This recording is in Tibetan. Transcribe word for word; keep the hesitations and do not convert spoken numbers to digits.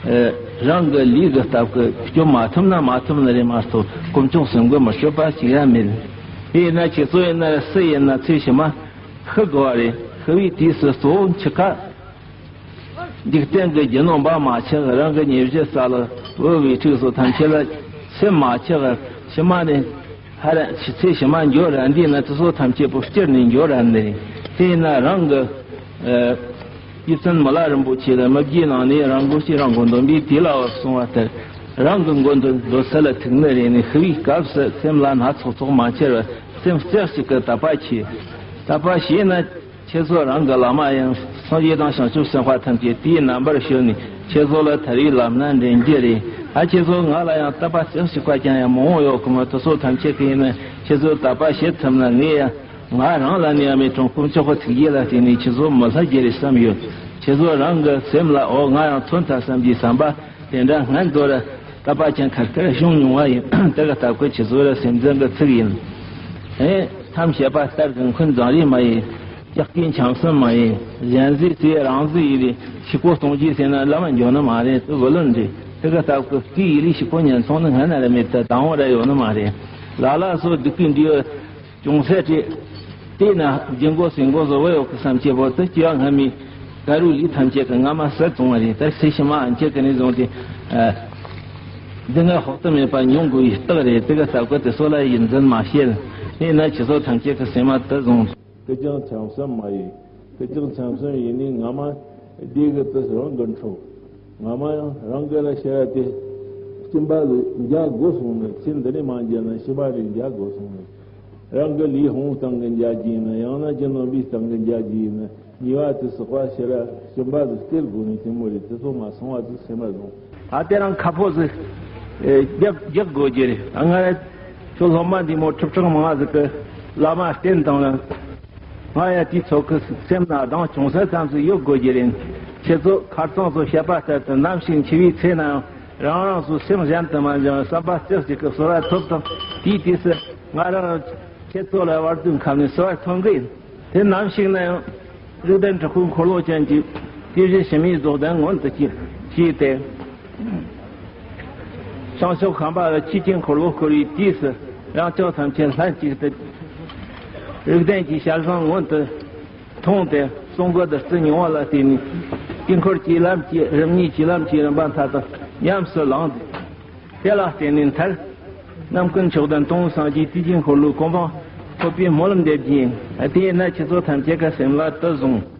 རང་གི་ལུས་ཀྱི་སྟབས་ཀྱིས་སྐྱོབ་མ་ཐུབ་ན་མ་ཐུབ་ནི་རེད་མ་གཏོགས་དཀོན་མཆོག་གསུམ་གྱིས་མི་སྐྱོབ་པ་ཞིག་ཡང་མེད། དེས་ན་ཁྱེད་ཚོ་ཡིན་ན་སུ་ཡིན་ན་ཚེ་ཕྱི་མ་ཤི་དགོས་པ་རེད། ཤི་བའི་དུས་སུ་གཙོ་བོ་འཆི་ཁ། འཇིག་རྟེན་གྱི་རྒྱུ་ནོམ་པ་མ་ཆག་རང་གི་ཉེ་གཞི་ས་ལ་བུ་བའི་ཕྲུག་སོགས་ཐམས་ཅད་ལ་སེམས་མ་ཆག་ཕྱི་མ་ནས་ཧ་ར་ཚེ་ཕྱི་མ་འགྱོ་ར་འདི་ན་དེ་ཚོ་ཐམས་ཅད་པོ་སྐྱུར་ནས་འགྱོ་ར་འདི་རེད། དེས་ན་རང་གི་ཨ། ཡིད་བརྟན་མི་ལ་རིན་པོ་ཆེ་ལ་མི་བརྗེད་ནང་ནས་རང་མགོ་ཤེས་རང་མགོ་འདོན་པའི་དུས་ལ་བབ་སོང་བ་ལྟར། རང་གི་མགོ་འདོན་འདོད་ས་ལ་ཐུག་ནི་རེད་ནས་ཤི་བའི་སྐབས་སུ་སེམས་ལ་སྣ་ཚོགས་ཚོགས་མ་འཆར་བར་སེམས་རྩེ་གཅིག་གིས་དད་པ་བྱེད། དད་པ་བྱས་ན་ཁྱེད་ཚོ་རང་གི་བླ་མ་ཡང་སངས་རྒྱས་དང་བྱང་ཆུབ་སེམས་དཔའ་ཐམས་ཅད་དེའི་རྣམ་པར་ཤོར་ནས་ཁྱེད་ཚོ་ལ་ཐར་བའི་ལམ་སྣ་འདྲེན་རྒྱུ་རེད། ཨ་ཁྱེད་ཚོ་ང་ལ་ཡང་དད་པ་རྩེ་གཅིག་པ་ཅང་ཡང་མང་བོ་ཡོད་གི་མོད། དེ་ཚོ་ཐམས་ཅད་ཀྱིས་ཡིན་ན་ཁྱེད་ཚོ་དད་པ་བྱེད་ཐུབ་ན་ངས་ཡང་། ང་རང་ལ་ནི་ཡང་མེད་ཀྱང་དཀོན་མཆོག་གི་ཐུགས་རྗེ་ལ་བརྟེན་ནས་ཁྱེད་ཚོ་མི་ལྷ་རྒྱལ་རེ་བསམ་ཡོད། ཁྱེད་ཚོ་རང་གི་སེམས་ལ་འོ་ང་ཡང་ཐོན་ཐལ་བསམ་གྱི་བསམ་པ་དེ་འདྲ་སྔོན་དུ་ར་དད་པ་ཅན་ཁ་ཁར་བྱུང་མྱོང་བ་ཡིན། དེ་གི་སྟབས་ཀྱིས་ཁྱེད་ཚོ་ར་སེམས་ཅན་གྱི་ཚིག་ཡིན། ཨེ་ཐམས་ཅད་པ་ལྟར་གྱི་འཁོན་མཛངས་རེ་མ་ཡིན། ལྕགས་ཀྱི་འཆམ་སེམས་མ་ཡིན། གཞན་ཟིག་ཚེ་རང་ཟིག་ཡིན་རེད། ཕྱུག་པོ་གཏོང་རྒྱུ་ཟེར་ན་ལམ་འགྱོ་ནི་མ་རེད། དེ་བུ་ལོན་རེད། དེ་གི་སྟབས་ཀྱིས་སྐུའི་ཡི་ལི་ཕྱུག་པོ་ཉན་ཚོང་ནི་སྔ་ན་ར་མེད། ད་དང་བོ་ར་ཡོད་ནི་མ་རེད། ལ་ལ་སོ་སྡུག་གི་འདྲི་ཡོད། ཅུང་ཟད་ཅིག་དེས་ན་སྦྱིན་སྒོ་ཟིན་སྒོ་བཟོ་བ་ཡོད་ཀི་བསམ་སྐྱེ་བོ་དེ་སྐྱེ་བ་སྔ་མའི་ད་རུ་ལུས་ཐམས་ཅད་ཀྱི་སྔ་མ་ཟད་བཙོང་བ་རེད། ད་ཚེ་ཕྱི་མ་ཨ་འཁྱེར་གི་ནས་བཟུང་སྟེ། ཨ། འདི་ང་ཧོབ་ཏུ་མེད་པ་མྱོང་དགོས་པའི་རྟགས་རེད། དེ་ག་ལྟ་བུ་དེ་ཚོ་ལ་ཡིད་འཛིན་མ་བྱེད། དེས་ན་ཁྱེད་ཚོ་ཐམས་ཅད་ཀྱི་སེམས་མ་དུ་བཟུང་། ཀི་ཅང་ཆང་སམ་མ་ཡིན། ཀི་ཅང་ཆང་སམ་ཡིན་ནི་སྔ་མ་སྡེ་གི་དུ་རང་གི་འཕྲོ། སྔ་མ་ཡང་རང་གི་ལ་ཤེས་ར་དེ་སྐྱིན་པ་ལ་འཇག་དགོས་སོང་ནས་ཚེ་འདི་ནས་མ་འཇལ་ན་ཕྱི་མ་རེ་འཇལ་དགོས་སོང་ནས། རང་གི་ལུས་ཕུང་སྟེང་གི་འཇལ་གྱི་ཡིན་ན་ཡང་ན་རྒྱུ་ནོམ་པའི་སྟེང་གི་འཇལ་གྱི་ཡིན་ན་ཉེས་པ་དེ་བསགས་པ་ཕྱིར་ར་སྐྱིན་པ་དེ་སྟེར་དགོས་ནས་དེ་མོ་རེད། དེ་ཚོ་མ་སོང་བ་དེ་སེམས་མ་བཟུང་། ད་དེ་རང་ཁ་ཕོ་ཟིག་རྒྱབ་རྒྱག་དགོས་ཀྱི་རེད། ང་ཁྱོད་སློབ་མ་འདི་མོ་ཁྲི་ཕྲག་མང་ཟིག་གི་བླ་མ་བསྟེན་བཏང་ན། ང་ཡ་དེའི་ཚོགས་ཀྱི་སེམས་ན་གདངས་ཅུང་ཟད་ཙམ་ཞིག་ཡོད་དགོས་ཀྱི་རེད། ཁྱེད་ཚོ་ཁ་རྩང་ཚོ་བཤད་པ་ལྟར་དུ་ནམ་ཞིག་འཆི་བའི་ཚེ་ནའང་རང་རང་ཚོའི་སེམས་གཞན་དུ་མ་འབྱུང་བར་བསམ་པ་རྩེ་གཅིག་གིས་གསོལ་བ་ཐོབ་དང་། དེའི་དུས་སུ་ང་རང་ཁྱེད་ཚོ་ལ་བར་དོའི་ཁམས་ནས་གསོལ་བ་ཐོབ་གི་ཡིན། དེ་ནམ་ཞིག་ན་ཡང་རིགས་ལྡན་དྲག་པོའི་འཁོར་ལོ་ཅན་གྱི་དེ་བཞིན་ཕྱི་མའི་རྫོགས་ལྡན་མངོན་དུ་གྱུར་ཅིག་སྟེ། བྱང་ཕྱོགས་ཁམས་པ་ལ་ཆོས་ཀྱི་འཁོར་ལོ་བསྐོར་བའི་དུས་སུ་རང་ཅག་ཐམས་ཅད་ལྷན་ཅིག་ཏུ་རིགས་ལྡན་གྱི་ཞལ་བཟང་མངོན་དུ་མཐོང་སྟེ་གསུང་གི་བདུད་རྩི་མྱོང་བ་ལ་བརྟེན་ནས་དཀྱིལ་འཁོར་གྱི་ལམ་གྱི་རིམ་གཉིས་ཀྱི་ལམ་གྱི་རིམ་པ་མཐའ་དག་ཉམས་སུ་བླངས་ཏེ། དེ་ལ་བརྟེན་ནས་མཐར། རྣམ་ཀུན་མཆོག་ལྡན་སྟོང་སངས་རྒྱས་དུས་ཀྱི་འཁོར་ལོའི་གོ་འཕང་ཐོབ་པའི་སྨོན་ལམ་འདེབས་ཀྱི་ཡིན། དེས་ན་ཁྱེད་ཚོ་ཐམས་ཅད་ཀྱི་སེམས་ལ་དུ་བཟུང་།